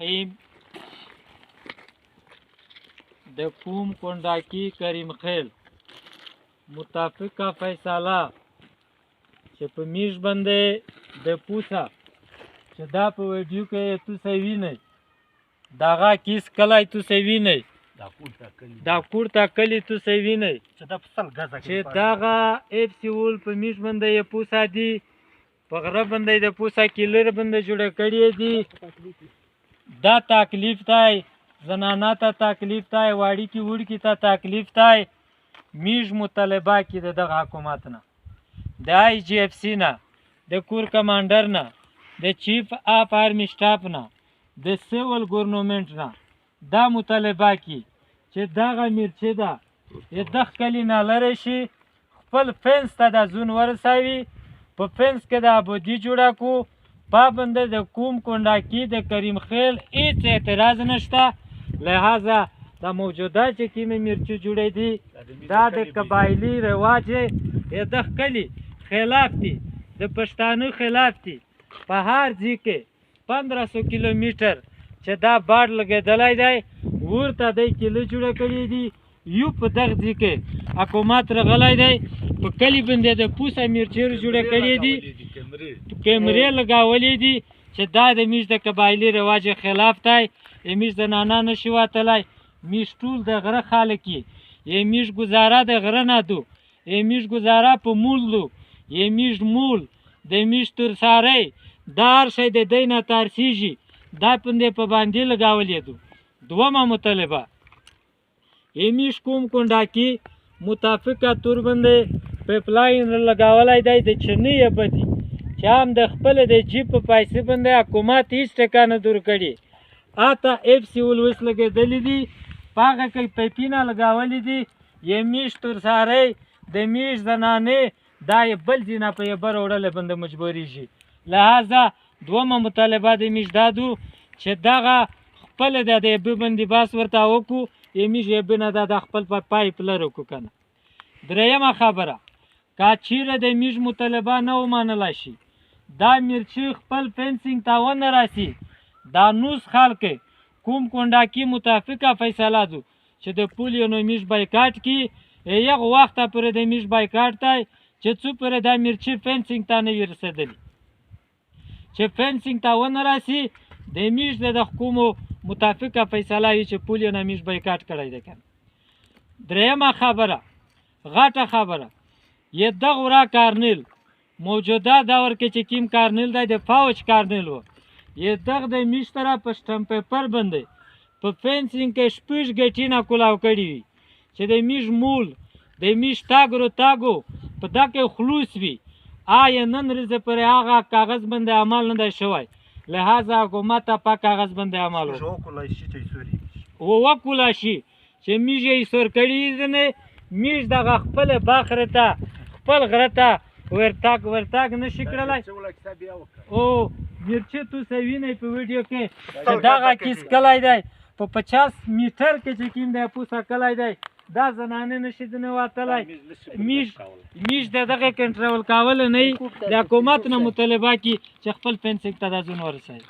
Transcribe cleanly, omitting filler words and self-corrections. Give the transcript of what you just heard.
رحیم د کوم کونډاکی کریم خیل متفقه فیصله چې په میش باندې د پوسه چې دا په ویډیو کې تاسو وینئ، دغه کیس کلی تاسو وینئ، دا کورته کلی تاسو وینئ چې دا په 100 ګزه چې دغه اف سی ول په میش باندې یې پوسه دي، په غره باندې د پوسه کیلر باندې جوړه کړې دي. دا تکلیف دی، زنانا ته تکلیف دی، واړی کې وړکی ته تکلیف دی. میږ مطالبه کې د دغه حکومت نه، د آی جی اف سی نه، د کور کمانډر نه، د چیف آف آرمی سټاف نه، د سیول ګورنمنت نه دا مطالبه کی چې دغه مرچې ده یې دغ کلي نه لرې شي، خپل فنس ته د زون ورسوي، په فنس کې د آبادي جوړه کو. پابند د کوم کونډاکي د کریم خیل هیڅ اعتراض نشته. لہذا دا موجوده چې کومې مرچې جوړې دي دا د قبایلی رواج یې د کلي خلاف دي، د پښتانه خلاف دي. په هر ځای کې 1500 کیلومتر چې دا باډ لګېدلی دی ورته دی کیله جوړه کړې دي. یو په دغه ځای کې حکومت راغلی دی، په کلي باندې د پوسه مرچې جوړه کړې دي، کیمرې لګولې دي چې دا د میش د قبایلی رواج خلاف دی. میش زنانه نشي وتلی، میش ټول د غره خلک یې، میش ګزاره د غره نه دو، میش ګزاره په مول دو، میش مول د میش تر سارې دا هر شی د دی نه تارسیږي، دا پندې په باندې لګولې دو. دومه مطالبه میش کوم کونډاکي متفقه تور باندې پایپ لاین لګولی دی د چنې ابدي چې هم د خپل د جیب په پیسې باندې حکومت هیڅ ټکا نه دور کړي. اته اف سی ول اوس لګېدلي دي، په هغه کې پایپینه لګولي دي. یې میش تر سارې د میش زنانې دا یې بل ځای نه په یې بر وړلې باندې مجبورېږي. لهذا دومه مطالبه د میش دا دو چې دغه خپل د دې به باندې باس ورته وکړو، یې میش یې بنه دا د خپل په پایپ لرو کو کنه. درېیمه خبره، که چیرې د میش مطالبه نه ومنله شي، دا مرچي خپل فینسینګ ته ونه راسي، دا نوس خلک کوم کونډاکي متفقه فیصله دو چې د پولیو نو میش بایکاټ کی، یغه وخته پورې د میش بایکاټ دی چې څو پورې دا مرچي فینسینګ ته نه وي رسېدلي. چې فینسینګ ته ونه راسي د میش د کومو متفقه فیصله وي چې پولیو نه میش بایکاټ کړی دی کنه. درېیمه خبره، غټه خبره، یې دغه ورا کارنیل موجوده دور کې چې کیم کارنیل دی د فوج کارنیل و، یې دغه د میش تره په سټمپ پیپر باندې په فینسینګ کې شپږ ګټینه کولاو کړي وي چې د میش مول د میش تاګرو تاګو په دا کې خلوص وي. آیا نن ورځ پورې هغه کاغذ باندې عمل نه دی شوی، لهذا حکومت ته په کاغذ باندې عمل وکړو وکولای شي چې میږ یې سور کړي نه، میږ دغه خپل باخره ته خپل غره ته ورتاګ نشي کړلی. او مرچې تاسو وینئ په ویډیو کې چې دغه کیس کلی دی په 50 میټر کې چې کوم دی پوسه کلی دی، دا زنانه نشي دنه وتلی. میش د دغه کنټرول کول نه، د حکومت نه مطالبه کی چې خپل فینسینګ ته دا ځون ورسوي.